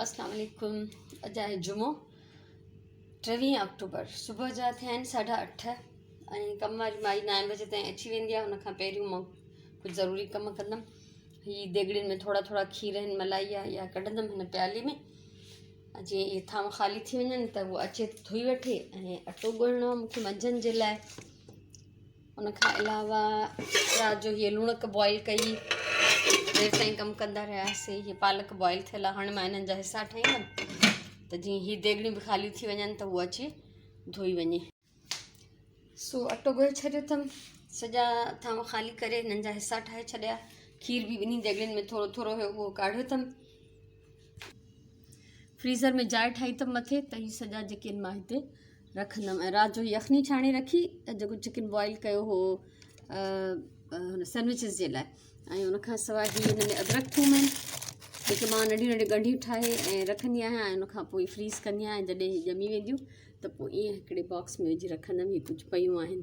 اسلام عليڪم اڄ آهي جمعو ٽيويهه آڪٽوبر صبح جا ٿيا آهن ساڍا اٺ ۽ ڪم واري مائي نائين بجي تائين اچي ويندي آهي ان کان پهريون مان ڪجهه ضروري ڪم ڪندم هي ديڳڙين ۾ ٿورا ٿورا کير آهن ملائي آهي اها ڪڍندم هن پيالي ۾ جيئن اهي ٿانو خالي ٿي وڃن ته هو اچي ڌوئي وٺي ۽ اٽو ڳوهڻو آهي مونکي منجهند جي لاء ان کان علاوه رات جو هيء لوڻڪ بوائل ڪئي دير تائين ڪم ڪندا رهياسي هيء پالڪ بوائل ٿيل آهي هاڻي مان انهن جا حصا ٺاهيندم ته جيئن هي ديڳڙيون به خالي ٿي وڃن ته هو اچي ڌوئي وڃي. سو اٽو ڳوهي ڇڏيو اٿم سڄا ٿانو خالي ڪري هنن جا حصا ٺاهي ڇڏيا کير به ٻنهي ديڳڙين ۾ ٿورو ٿورو هيو اهو ڪاڙهيو اٿم فريزر ۾ جاء ٺاهي اٿم مٿي ته هي سڄا جيڪي آهن مان هتي رکندم ۽ رات جو يخني ڇاڻي رکي جيڪو چڪن بوائل ڪيو هو هن سينڊوچز جي لاء ۽ ان کان سواء هي هن ۾ ادرڪ ٿوم آهن جيڪي مان ننڍيون ننڍيون ڳنڍيون ٺاهي ۽ رکندي آهيان ۽ ان کان پوء فريز ڪندي آهيان جڏهن هي ڄمي وينديون ته پوء ائين هڪڙي باڪس ۾ وجهي رکندم هي ڪجهه پيون آهن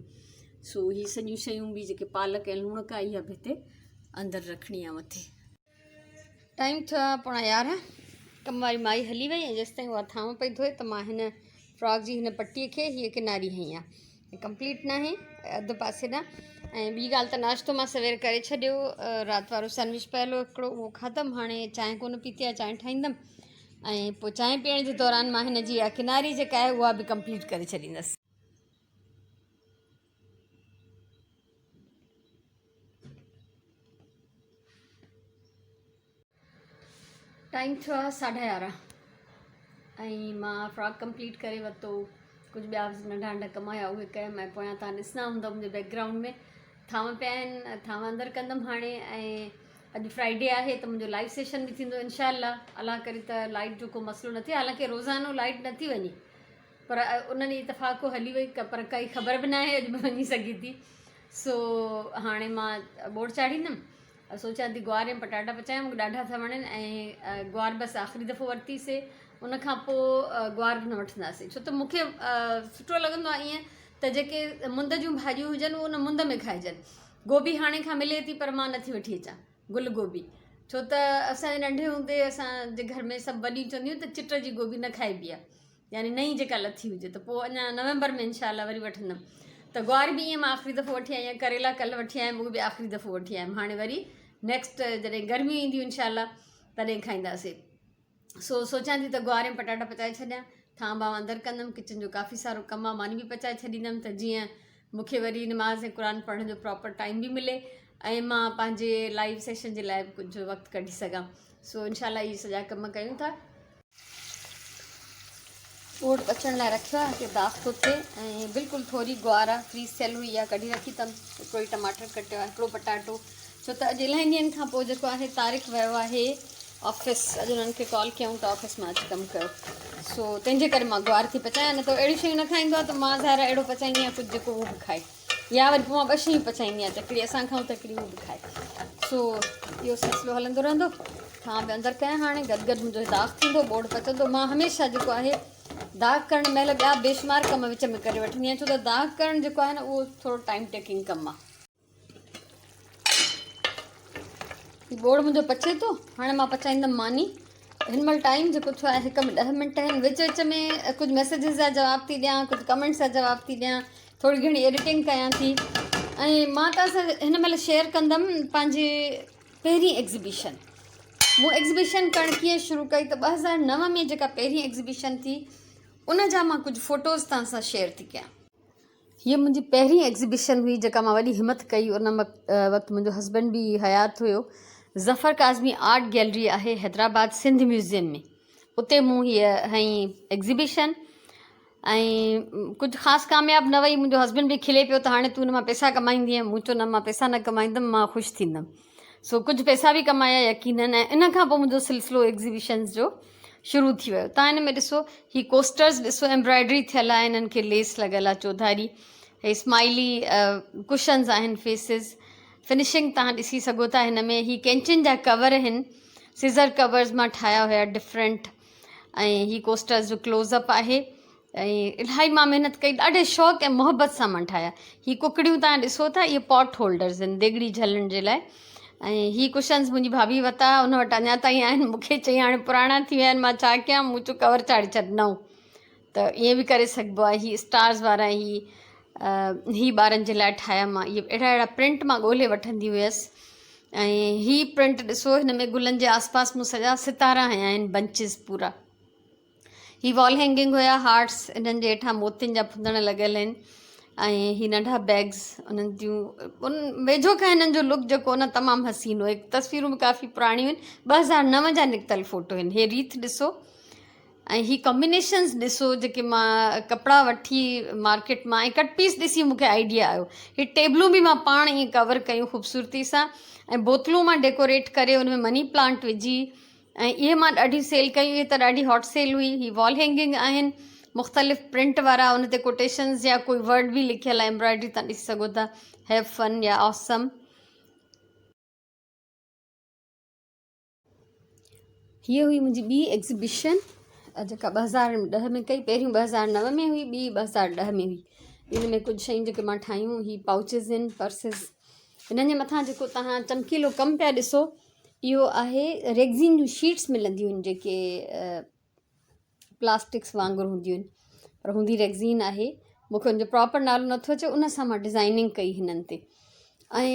سو هي سڄيون شيون به جيڪي پالڪ ۽ لوڻڪ آهي اها به هتي اندر رکڻي آهي مٿي ٽائيم ٿيو آهي پوڻا 11 ڪم واري مائي هلي وئي ۽ جيستائين اها ٿانو پئي ڌوئي ته مان هن فراڪ جي هن پٽي کي هيء ڪناري هنئي آهي ڪمپليٽ ناهي اڌ پاسي ڏانهن ۽ ٻي ڳالهه ته ناشتو مان سوير ڪري ڇڏيو رات وارو سينڊوچ پيل هو هڪڙو اهو کاڌم هاڻي چانهه ڪونه پيتي آهي چانهه ٺاهيندم ۽ پوء چانهه پيئڻ جي دوران مان هن جي اها ڪناري جيڪا آهي اها به ڪمپليٽ ڪري ڇڏيندس. ٽائيم ٿيو آهي ساڍا 11 ۽ مان فراڪ ڪمپليٽ ڪري ورتو ڪجهه ٻيا به ننڍا ننڍا ڪم هيا اهي ڪيم ۽ پويان تان ڏسندا هوندو منهنجي بيڪ گرائونڊ ۾ ٿانو پيا آهن ٿانو اندر ڪندم هاڻي ۽ اڄ فرائيڊي آهي ته منهنجو لائيو سيشن به ٿيندو انشاء الله الله ڪري ته لائيٽ جو ڪو مسئلو نه ٿئي حالانڪه روزانو لائيٽ نٿي وڃي پر ان ڏينهن اتفاق ڪو هلي وئي پر ڪائي خبر به ناهي اڄ به وڃي سگهي ٿي سو هاڻي مان ٻوڙ چاڙهيندم سوچان ٿي گوار ۽ پٽاٽا پچايان مونکي ڏاڍا ٿا وڻن ۽ گوار بس آخري دفعو ورتي سي ان کان پوء گوار به نه وٺنداسين ڇو ته مونکي سٺو لڳندو آهي ائين ته جيڪي مند جون ڀاڄيون هجن اهي ان مند ۾ کائجن گوبي هاڻي کان ملي ٿي پر مان نٿي وٺي اچان گل گوبي ڇو ته اسان جي ننڍي هوندي اسان جي گهر ۾ سڀ وڏيون چونديون ته چٽ جي گوبي نه کائبي آهي يعني نئين جيڪا لٿي هجي ته پوء اڃا نومبر ۾ انشاء الله وري وٺندم ته گوار به ائين مان آخري دفعو وٺي آئي آهيان ڪريلا ڪلهه وٺي آيم اهي به آخري دفعو وٺي آيم هاڻي وري نيڪسٽ جڏهن گرميون اينديون انشاء الله تڏهن کائينداسي سو سوچان ٿي ته گوار ۽ پٽاٽا پچائي ڇڏيان ٿانء ٻانء اندر ڪندم ڪچن جو ڪافي سارو ڪم آهي ماني به پچائي ڇڏيندم ته جيئن مون کي وري نماز ۽ قرآن پڙهڻ جو پراپر ٽائيم به ملي ۽ مان پنهنجي لائيو سيشن جي لاء به ڪجهه وقت ڪڍي سگهان سو انشاء الله اهي سڄا ڪم ڪيون ٿا. ٻوڙ پچڻ لاء رکيو آهي هتي داغ ٿو ٿئي ۽ بلڪل ٿوري گوار آهي فريز ٿيل هئي اها ڪڍي رکي اٿم هڪڙو ئي ٽماٽر ڪٽيو آهي هڪڙو پٽاٽو ڇو ته اڄ الاهي ڏينهن کان پوء جيڪو آهي طارق ويو آهي آفيس اڄ انهن کي ڪال ڪيائون ته آفيس مان اچي ڪم ڪيو سو تنهن جي ڪري مان گوار ٿي پچايان نه ته اهڙيون شيون نه کائيندو آهي ته مان ظاهر اهڙو پچائيندي آهيان ڪجهه جيڪو هو به کائي يا وري پوء مان ٻه شيون پچائيندي آهيان ته هڪڙي اسان کائون ته هڪڙي هو به کائي سو اهو سلسلو هلندو رهندو ٿانء به اندر ڪيان هاڻي گڏ گڏ منهنجو داغ ٿيندو ٻوڙ پچندو مان هميشه جيڪو آهي داغ ڪرڻ مهل ٻيا بيشمار ڪم وچ ۾ ڪري وٺندي آهيان ڇو ته داغ ڪرڻ جيڪو آهي نه اهو ٿورو ٽائيم ٽيڪنگ ڪم آهي هي ٻوڙ منهنجو پچي ٿو هاڻي مان پچائيندم ماني هن مهل ٽائيم جيڪو ٿيو آهي هڪ ۾ ڏهه منٽ آهن وچ وچ ۾ ڪجهه ميسيجز جا جواب ٿي ڏيان ڪجهه ڪمينٽس جا جواب ٿي ڏيان ٿوري گهڻي ايڊيٽنگ ڪيان ٿي ۽ مان توهان سان هن مهل شيئر ڪندم پنهنجي پهرين ايگزيبيشن مون ايگزيبيشن ڪرڻ ڪيئن شروع ڪئي ته 2009 ۾ جيڪا پهرين ايگزيبيشن ٿي ان جا مان ڪجهه فوٽوز توهان سان شيئر ٿي ڪيان هيء منهنجي پهرين ايگزيبيشن هئي جيڪا مان وڏي همٿ ڪئي ان وقت منهنجو هسبنڊ به حيات هيو ظفر ڪاظمي آرٽ گيلري آهي حيدرآباد سنڌ ميوزيم ۾ اتي مون هيء هنئي ايگزيبيشن ۽ ڪجهه خاص ڪامياب نه وئي منهنجو هسبنڊ به کلي پيو ته هاڻي تون ان مان پئسا ڪمائيندينء مون چيو نه مان پئسا نه ڪمائيندم مان خوش ٿيندم سو ڪجهه پئسا به ڪمايا يقينن ۽ ان کان پوء منهنجو سلسلو ايگزيبيشنز جو شروع ٿي ويو تان هن ۾ ڏسو هي ڪوسٽرز ڏسو ايمبرائڊري ٿيل آهي انهن کي ليس لڳل آهي چوڌاري هي اسمائلي ڪشنز آهن فيسز فنشنگ تان ڏسي سگهو ٿا هن ۾ هي ڪينچن جا ڪور آهن سيزر ڪورز مان ٺاهيا هيا ڊفرنٽ ۽ هي ڪوسٽرز جو ڪلوز اپ آهي ۽ الاهي مان محنت ڪئي ڏاڍي شوق ۽ محبت سان مان ٺاهيا هي ڪڪڙيون تان ڏسو ٿا اهي پاٽ هولڊرز آهن ديڳڙي جهلڻ جي لاء ۽ هي ڪشنز منهنجي ڀاڀي ورتا ان وٽ اڃا تائين آهن مون کي چئي هاڻي پراڻا ٿي ويا آهن مان ڇا ڪيان مون چيو ڪور چاڙهي ڇڏ نئون ته ائين به ڪري سگهبو آهي هي اسٽارز وارا هي هي ٻارن جي لاء ٺاهيا مان اهي اهڙا اهڙا پرنٽ مان ڳولي وٺندي هيس ۽ هي پرنٽ ڏسو هن ۾ گلن جي آس پاس مون سڄا ستارا هنيا آهن بنچز پورا هي وال هينگنگ هيا هارٽس انهن جي هيٺان موتين جا ڦندڻ لڳل آهن ۽ هي ننڍا بيگز انهن جون ان ويجهو کان هنن جو لڪ جيڪو نه تمام حسين هو تصويرون به ڪافي پراڻيون آهن 2009 جا نڪتل فوٽو آهن هي ريت ڏسو ۽ هي ڪمبينيشنز ڏسو جيڪي مان ڪپڙا وٺي مارڪيٽ مان ۽ ڪٽ پيس ڏسي مونکي آئيڊيا آيو هي ٽيبلون به مان پاڻ ائين ڪور ڪيون خوبصورتي سان ۽ بوتلون مان ڊيڪوريٽ ڪري ان ۾ مني پلانٽ وجهي ۽ اهي مان ڏاڍيون سيل ڪيون اهي ته ڏاڍي هاٽ سيل هئي هي وال هينگنگ آهن مختلف پرنٽ وارا ان تي ڪوٽيشنز يا ڪوئي ورڊ به لکيل آهي ايمبرائڊري تان ڏسي سگهو ٿا have فن يا آسم هيء هئي منهنجي ٻي ايگزيبيشن جيڪا 2010 ۾ ڪئي پهريون 2009 ۾ هئي ٻي 2010 ۾ هئي ان ۾ ڪجهه شيون جيڪي مان ٺاهيون هي پائوچز آهن پرسز هنن جي مٿان جيڪو توهان چمڪيلو ڪم پيا ڏسو اهو آهي ريگزين جون شيٽس ملنديون آهن جيڪي پلاسٽڪس وانگر هونديون آهن پر هوندي ريگزين آهي مونکي ان جو پراپر نالو نٿو اچي ان سان مان ڊزائننگ ڪئي هنن تي ۽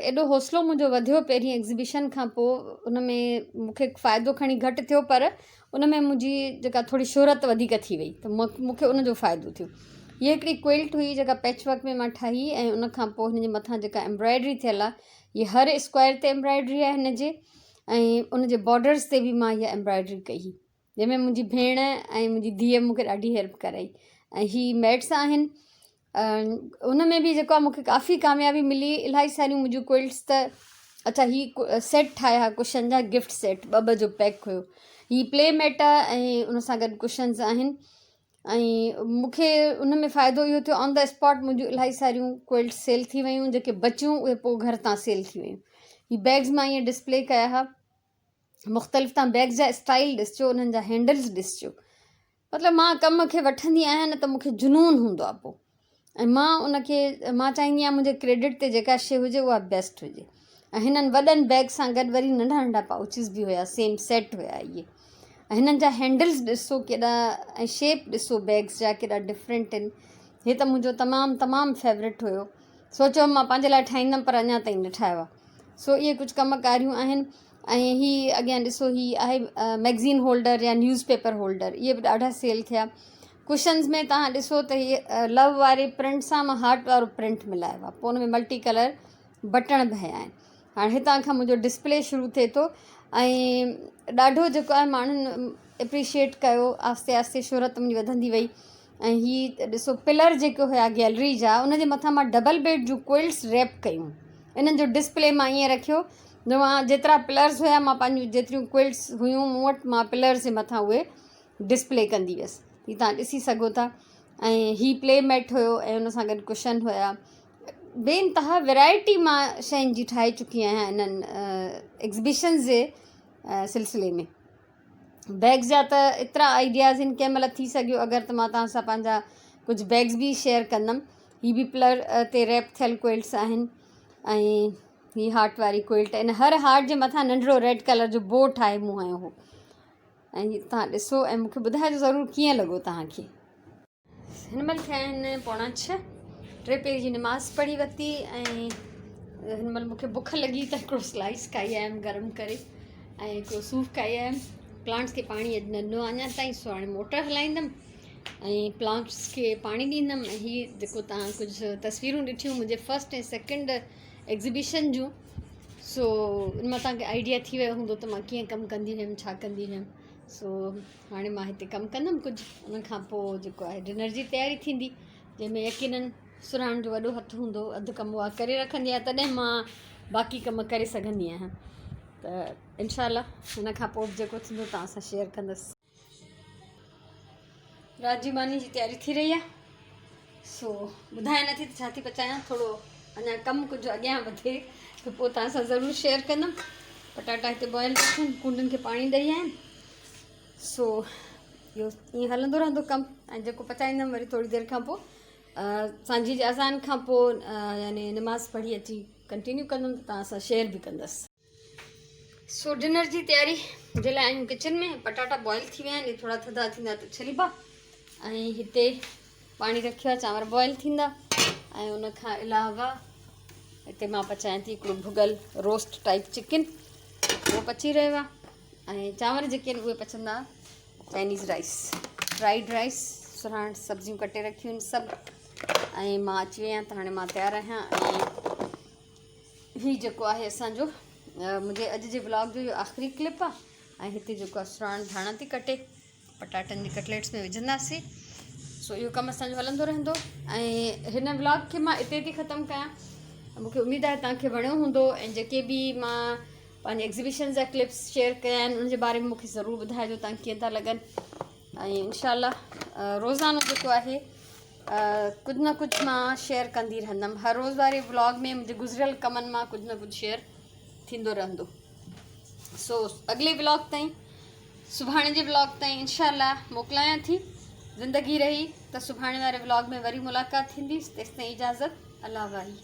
ايڏو حوصلو منهنجو وڌيو پهرين ايگزيبيشن کان پوء ان ۾ مونکي فائدو کڻي گهٽ ٿيو پر ان ۾ منهنجي جيڪا ٿوري شهرت وڌيڪ ٿي وئي ته مونکي ان جو فائدو ٿيو هيء هڪڙي ڪوئلٽ هئي جيڪا پيچ ورڪ ۾ مان ٺاهي ۽ ان کان پوء هن جي مٿان جيڪا ايمبرائڊري ٿيل آهي هي هر اسڪوائر تي ايمبرائڊري آهي هن جي ۽ ان جي بارڊرز تي به مان اها ايمبرائڊري ڪئي جنهن ۾ منهنجي ڀيڻ ۽ منهنجي ڌيء مونکي ڏاڍي هيلپ ڪرائي ۽ هي ميٽس آهن ان ۾ به جيڪو آهي مونکي ڪافي ڪاميابي ملي الاهي ساريون منهنجون ڪوئلٽس ته اڇا هي سيٽ ٺاهيا ڪشن جا گفٽ سيٽ ٻه ٻه جو پيڪ هيو هي پلي ميٽ آهي ۽ ان سان گڏ ڪشنز آهن ۽ مون کي ان ۾ فائدو اهو ٿيو آن the spot منهنجون الاهي ساريون ڪوئلٽس سيل ٿي ويون جيڪي بچيون اهي پوء گهر تان سيل ٿي ويون هي بيگز مان ائين ڊسپلي ڪيا ها مختلف تان بيگز جا اسٽائل ڏسجو انهن جا هينڊلز ڏسجو مطلب مان ڪم کي وٺندي آهيان نه ته مون کي جنون هوندو آهي پوء ۽ مان ان کي مان چاهيندي آهيان منهنجي ڪريڊٽ تي جيڪا شي هجي اها بيسٽ هجي ۽ هنن وڏن بيگ سان گڏ وري ننڍا ننڍا پائوچز به هيا سيم سيٽ هيا اهي ۽ هنن جا هينڊلز ڏسو ڪيڏا ۽ شيپ ڏسو بيگز جا ڪيڏا ڊفرنٽ آهن هي ته منهنجو تمام تمام فيورٽ هيو سوچيو مان پنهنجي لاء ٺاهيندم پر اڃا تائين نه ٺاهيو آهي سو اهي ڪجهه ڪم ڪاريون آهن ۽ هي اڳيان ڏسو هي آهي ميگزين هولڊر يا نيوز پيپر هولڊر اهي به ڏاڍا سيل ٿيا ڪشنز ۾ توهان ڏسو ته هي لو واري پرنٽ سان مان هارٽ وارو پرنٽ ملايو آهي پوء ان ۾ ملٽي ڪلر بٽڻ به هنيا آهن هاڻي هتان کان منهنجو ڊسپلي شروع ٿئي ٿو ۽ ڏاڍو جيڪو آهي ماڻهن اپريشيئيٽ ڪيو آهستي آهستي شهرت منهنجي وڌندي وئي ۽ هي ڏسو پلر جيڪي هيا گيلري جا ان جي مٿان مان ڊبل بيڊ جون ڪوئلس ريپ ڪيون انهن جو ڊسپلي مان ائين رکيو جو مان جيترا پلرز هيا مان پنهنجون جيتريون ڪوئلس هيون مون وٽ مان پلرز جي مٿان اهي ڊسپلي ڪندي ويس هي تان ڏسي سگهو ٿا ۽ هي پلي ميٽ هيو ۽ ان سان گڏ ڪشن هيا بي انتها ورائٽي مان شين جي ٺاهي چڪي آهيان انهن ايگزيبيشنز جي سلسلي ۾ بيگز جا ته ايترا آئيڊياز آهن ڪنهن مهل ٿي سگهيو اگر ته مان توهان سان پنهنجا ڪجهه بيگز به شيئر ڪندم هي به پلر تي ريپ ٿيل ڪوئلٽس آهن ۽ هي هارٽ واري ڪوئلٽ ان هر هارٽ جي مٿان ننڍڙو ريڊ ڪلر جو بو ٺاهي مون هنيو هو ۽ توهان ڏسو ۽ مونکي ٻڌائجو ضرور ڪيئن لڳو توهان کي هن مهل ٿيا آهن پوڻا ڇهه، ٽي پير جي نماز پڙهي ورتي ۽ هن مهل مونکي بک لڳي ته هڪڙو سلائس کائي آيم گرم ڪري ۽ هڪڙو صوف کائي آيم پلانٽس کي پاڻي اڄ نه ڏنو اڃا تائين سو هاڻي موٽر هلائيندم ۽ پلانٽس کي پاڻي ڏيندم ۽ هي جيڪو تان ڪجهه تصويرون ڏٺيون منهنجي فرسٽ ۽ سيڪنڊ ايگزيبيشن جون سو ان مان تان کي آئيڊيا ٿي ويو هوندو ته مان ڪيئن ڪم ڪندي هيم ڇا ڪندي هيم سو هاڻي مان هتي ڪم ڪندم ڪجهه ان کان پوء جيڪو آهي ڊنر جي تياري ٿيندي جنهن ۾ يقينن سرهاڻ جو وڏو هٿ هوندو اڌ ڪم اها ڪري رکندي آهي تڏهن مان باقي ڪم ڪري سگهندي آهيان ته انشاء الله هن کان پوء به جيڪو ٿيندو توهان سان شيئر ڪندس. رات جي ماني جي تياري ٿي رهي آهي سو ٻڌايان نٿي ته ڇا ٿي پچايان ٿورو اڃا ڪم ڪجهه اڳيان وڌي ته پوء توهان سان ضرور شيئر ڪندم پٽاٽا هتي بوائل ٿا ٿين ڪونڊن کي پاڻي ڏئي آيا آهن سو اهو ائين هلندو رهندو ڪم ۽ جيڪو پچائيندم وري ٿوري دير کان پوء سانجهي جي اذان کان پوء يعني نماز پڙهي اچي ڪنٽينيو ڪندم ته توهان سان شيئر به ڪندس. سو ڊنر جي تياري جي لاء آهيون ڪچن ۾ پٽاٽا بوائل ٿي ويا آهن ٿورا ٿڌا ٿيندا ته ڇلبا ۽ هتي پاڻي رکيو آهي چانور بوائل ٿيندا ۽ ان کان علاوه هتي مان پچايان ٿي هڪڙو ڀڳل روسٽ ٽائپ چڪن اهو پچي رهيو آهي ۽ چانور جيڪي آهن اهي پچندا چائنيز رائس فرائيڊ رائس سرهاڻ سبزيون ڪٽي رکيون آهن سڀ ۽ مان اچي وئي آهيان ته هاڻي مان تيار آهيان ۽ هي جيڪو آهي اسان جو منهنجي اڄ جي ولاگ جو اهو آخري ڪلپ آهي ۽ هتي جيڪو آهي سراڻ ڌاڻا ٿي ڪٽي پٽاٽن جي ڪٽليٽس ۾ وجهنداسين سو اهو ڪم اسانجو هلندو رهندو ۽ هن ولاگ کي مان اتي ٿي ختم ڪيان مونکي اميد آهي توهان کي وڻيو هوندو ۽ جيڪي به مان پنهنجي ايگزيبيشن جا ڪلپس شيئر ڪيا آهن ان جي باري ۾ مونکي ضرور ٻڌائجو توهان ڪيئن ٿا لڳن ۽ انشاء الله روزانو جيڪو آهي ڪجهه نه ڪجهه مان شيئر ڪندي رهندم هر روز واري ولاگ ۾ منهنجي گذريل ڪمن مان ڪجهه نه ڪجهه شيئر ٿيندو رهندو سو اڳلي ولاگ تائين سڀاڻي جي ولاگ تائين انشاء الله موڪلايان ٿي زندگي رهي ته سڀاڻي واري ولاگ ۾ وري ملاقات ٿيندي تيستائين اجازت الله واهي.